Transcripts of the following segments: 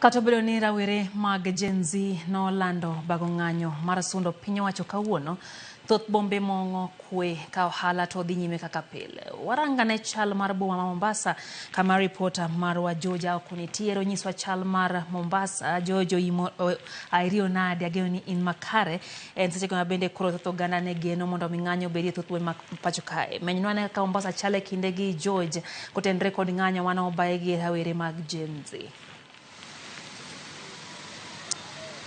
Kata obedo ni rawere mag Gen Z nolando bago ng'anyo mar sundo piny owacho kawuono, thoth bombe mong'o kwe ka ohala to dhi nyime kaka pile. Warangane chal mar boma ma Mombasa kama ripota marwa George Aoko nitiere onyiswa chal mar Mombasa. George oimo airio nade, ageno ni in makare. En seche ma bende koro thoth oganda ne geno mondo mi ng'anyo obedie e thoth bombe ma pacho kae. Menynwa ane kaka Mombasa chal e kindegi George, kotenre kod ng'anyo mane obaye gi rawere mag Gen Z.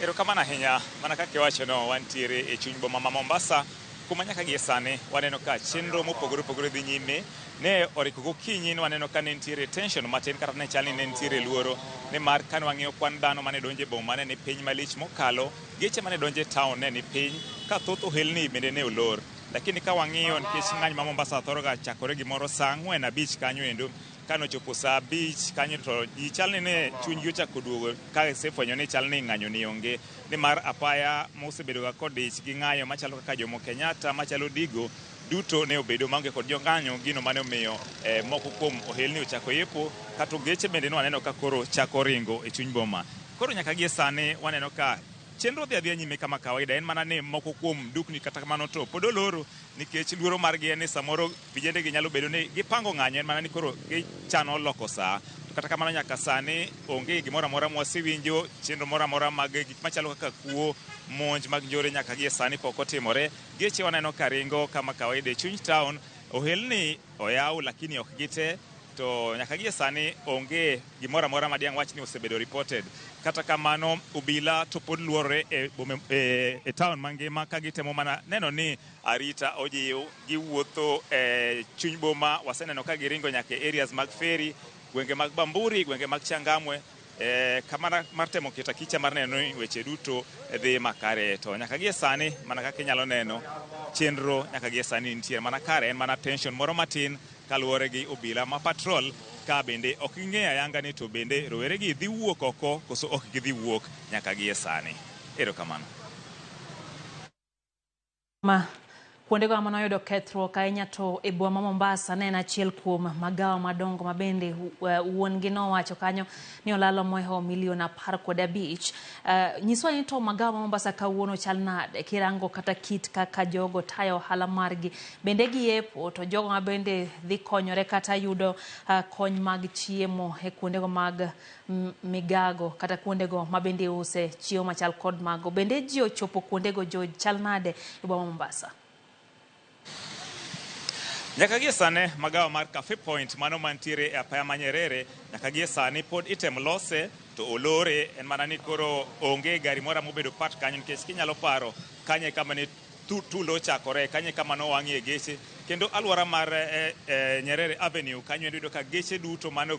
Erokamano ahinya, mana kaka iwachono, wantiere e chuny boma ma Mombasa kuma nyaka gie sani waneno ka chenro mopogore opogore dhi nyime. Ne oriko gokinyi ne waneno ka ne nitiere tension matin kata ne chal ni ne nitiere luoro nimar kane wang'iyo kwan dhano mane donjo e boma ne ni piny malich mokalo, geche mane donjo e town ne ni piny ka thoth ohelni bende ne olor. Lakini ka wang'iyo nikech ng'anyo ma Mombasa thoro ga chakore gimoro saa ang'wen abich kanyo endo, kane ochopo saa abich kanyo to ji chal ni ne chunygi ochako duogo ka gisefwenyo ni chal ni ng'anyo ni onge, nimar apaya mosebedo ga kodich gi ng'anyo machalo kaka Jomo Kenyatta, machalo Digo, duto ne obedo maonge kod jong'anyo, gino mane omiyo moko kuom ohelni ochako yepo, kata geche bende ne waneno ka koro chako ringo e chuny boma. Koro nyaka gie sani waneno ka chenro dhi adhiya nyime kama kawaida, en mana ni moko kuom dukni kata kamano to pod oloro nikech luoro margi en ni samoro vijende gi nyalo bedo ni gipango ng'anyo, en mana ni koro gichano loko saa. To kata kamano nyaka sani onge gimoro amora mwasewinjo, chenro moro amora mag gik machalo kaka kuo, monj mag njore nyaka gie sani pok otimore. Geche waneno ka ringo kama kawaida e chuny town, ohelni oyaw lakini ok gite, to nyaka gie sani onge gimoro amora ma diang' wach ni osebedo reported. Kata kamano obila to pod luorore e bome, e town mangima ka gitemo mana neno ni arita ojiw, giwuotho e chuny boma, waseneno ka giringo nyaka e areas mag Ferry, gwenge mag Bamburi, gwenge mag Changamwe, kamana mar temo keto akicha mar neno ni weche duto dhi makare. To nyaka gie sani mana kaka inyalo neno chenro nyaka gie sani nitie mana kare, en mana tension moro matin kaluwore gi obila ma patrol ka bende ok ging'eyo ayanga ni to bende rowere gi dhi wuok oko koso ok gidhi wuok nyaka gie sani. Erokamano. Ma kuondego ma noyudo kethruok ahinya to e boma ma Mombasa ne en achiel kuom magawa madongo ma bende wuon gi nowacho kanyo ni olalo mohewo milion 15. Nyiswa ni to magawa ma Mombasa kawuono chal nade kirango kata kit kaka jogo tayo ohala margi, bende giepo to jogo ma bende dhi konyore kata yudo kony mag chiemo e kuondego mag migago kata kuondego ma bende iuse chiemo machal kod mago, bende ji ochopo kuondego jo chal nade e boma Mombasa? Nyaka gie sani magawa mar Cafe Point mano mantiere e apaya ma Nyerere nyaka gie sani pod itemo lose to olore, en mana ni koro onge gari moro mobedo part kanyo nikech kinyalo paro kanyo e kama ne tulo ochakore, kanyo e kama nowang'ie geche, kendo alwora mar Nyerere Avenue kanyo iyudo ka geche duto mano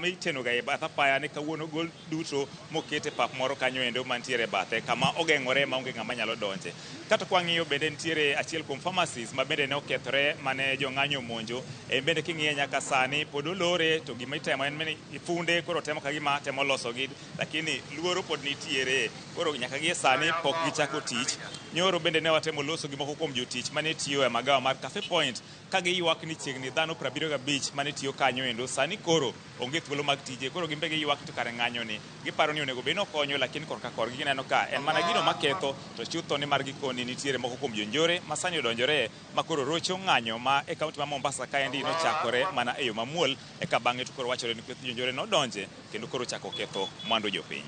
miteno ga e bath apaya ne kawuono gol duto moket e pap moro kanyo endo mantiere e bathe kama ogeng'ore maonge ng'ama nyalo donje. Kata kwang'iyo bende nitiere achiel kuom pharmacies ma bende ne okethore mane jong'anyo omonjo, en bende king'iye nyaka sani pod olore, to gima itemo en ni funde koro temo ka gima temo losogi, lakini luoro pod nitiere, koro nyaka gie sani pok gichako tich. Nyoro bende ne watemo loso gi moko kuom jotich mane tiyo e magawa mar Cafe Point ka giywak ni chiegni dhano 75 mane tiyo kanyo endo sani koro onge thuolo mag tije, koro gin be giywak to kare ng'anyo ni giparo ni onego bed ni okonyo, lakini korka korgi gineno ka en mana gino maketho, to chutho ni mar gikoni nitiere moko kuom jonjore ma sani odonjore ma koro rocho ng'anyo ma e kaunti ma Mombasa kaendi nochakore mana e yo mamuol, eka bang'e to koro wachore ni kweth jonjore nodonje kendo koro chako ketho mwandu jopiny.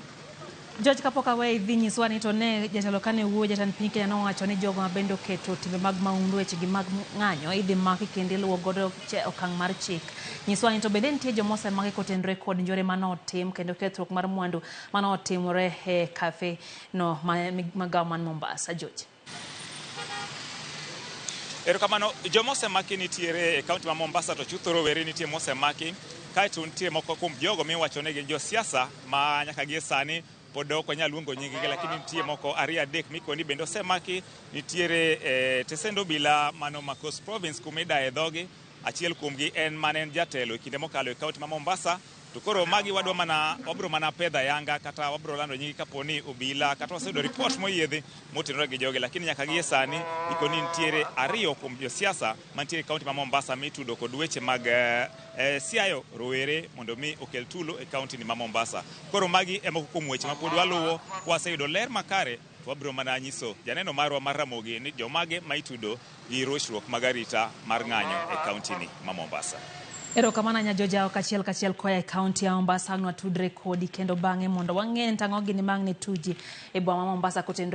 George, kapok aweyi dhi nyiswa ni to ne jatelo kane wuoyo jatend piny Kenya nowacho ni jogo ma bende oketo timbe mag mahundu weche gi mag ng'anyo idhi maki kendo iluwo godo okang' mar chik. Nyiswa ni to bende nitie joma osemaki kotenore kod njore manotim kendo kethruok mar mwandu manotimore e cafe no magawa man Mombasa. George. Erokamano, joma osemaki nitiere e kaunti ma Mombasa to chutho rowere nitie mosemaki, kaeto nitie moko kuom jogo miwacho ni gin josiasa ma nyaka gie sani pod ok wanyal luongo nying-gi, lakini nitie moko ariyo adek mikoni bende osemaki. Nitiere tesend obila mano ma Coast Province kuma idaye dhogi, achiel kuomgi en mane en jatelo e kinde mokalo e kaunti ma Mombasa, To koro magi wadwa mana wabro mana pedha yanga kata wabro lando nyingi kapo ni obila kata waseyudo ripot moyiedhi motenore gi jogi, lakini nyaka gie sani iko ni nitiere 2 kuom josiasa mantiere e kaunti ma Mombasa mitudo kod weche mag siayo rowere mondo mi okel tulo e kaunti ni ma Mombasa. Koro magi e moko kuom weche ma pod waluwo. Kwaseyudo ler makare to wabiro mana nyiso janeno marwa mar Ramogi ni jomage ma itudo gi rochruok mag arita mar ng'anyo e kaunti ni ma Mombasa. Erokamano nya Jojao kachiel kachiel koa e kaunti ya Mombasa. Ang' watudre kodi kendo bang'e mondo wang'e tang'o gini mang' ne tuji e boma ma Mombasa kotenore.